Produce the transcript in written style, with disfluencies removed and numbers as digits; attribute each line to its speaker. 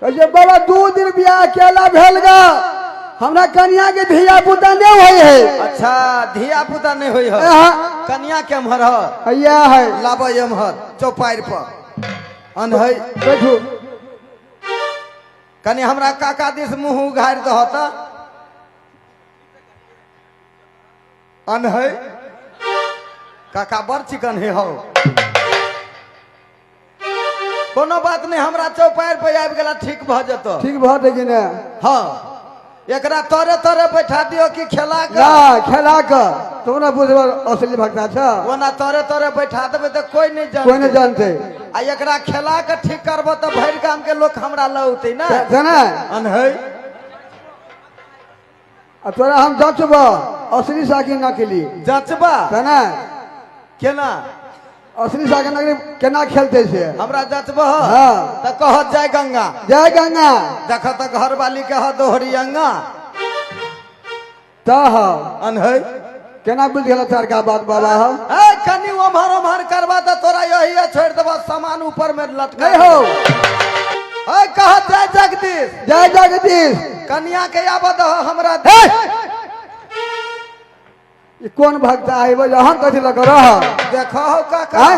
Speaker 1: कहै छै बाबा 2 दिन बियाह केला भेल गा, हमरा कनिया के धिया पुता नहि होइ है।
Speaker 2: अच्छा, धिया पुता नहीं होई है?
Speaker 1: आहा।
Speaker 2: कनिया के एम्हर है?
Speaker 1: हैया है।
Speaker 2: लाबऽ एम्हर चौपारि पर अनहै।
Speaker 1: बैठू।
Speaker 2: कनि हमरा काका दिस मुँह उघारि दह तऽ। अनहै, काका बड़ चिकन हे हौ। कोनो बात नहीं, हमरा चौपारि पर आबि गेला, ठीक भऽ जेतौ।
Speaker 1: ठीक भऽ जेतै कि ने?
Speaker 2: हँ, एकरा तरे तरे बैठा दियौ कि खेला कऽ?
Speaker 1: ना, खेला कऽ तुम ने बुझब असली भक्ता छ।
Speaker 2: ओना तरे तरे बैठा देबै तऽ कोई नहीं जानतै।
Speaker 1: कोई नहीं जानते।
Speaker 2: आ एकरा खेला के ठीक करबो तऽ भरि गाम के लोक हमरा लौते ने।
Speaker 1: जाना।
Speaker 2: अनहै।
Speaker 1: आ तोरा हम जँचब, असली सा कि नकली।
Speaker 2: जँचबा?
Speaker 1: जाना।
Speaker 2: केना?
Speaker 1: असली सा कि नकली केना खेलते से।
Speaker 2: हमरा जँचबह?
Speaker 1: हाँ।
Speaker 2: तऽ कहत जय गंगा।
Speaker 1: जय गंगा।
Speaker 2: देख तऽ घरवाली के ह दोहरी अंगा।
Speaker 1: तऽ
Speaker 2: अनहै।
Speaker 1: केना बुझ गेल तारका बात बाबा हम?
Speaker 2: ए, कनि ओम्हर ओम्हर करबा तऽ तोरा यही छोड़ि देबह, सामान ऊपर में लटका।
Speaker 1: नहीं हो।
Speaker 2: ए, कहत जय जगदीश।
Speaker 1: जय जगदीश।
Speaker 2: कनिया के आबऽ दह हमरा।
Speaker 1: हे! ई कोन भक्ता है? हम कथी लऽ कऽ रह
Speaker 2: देखो हो काका।
Speaker 1: आँय?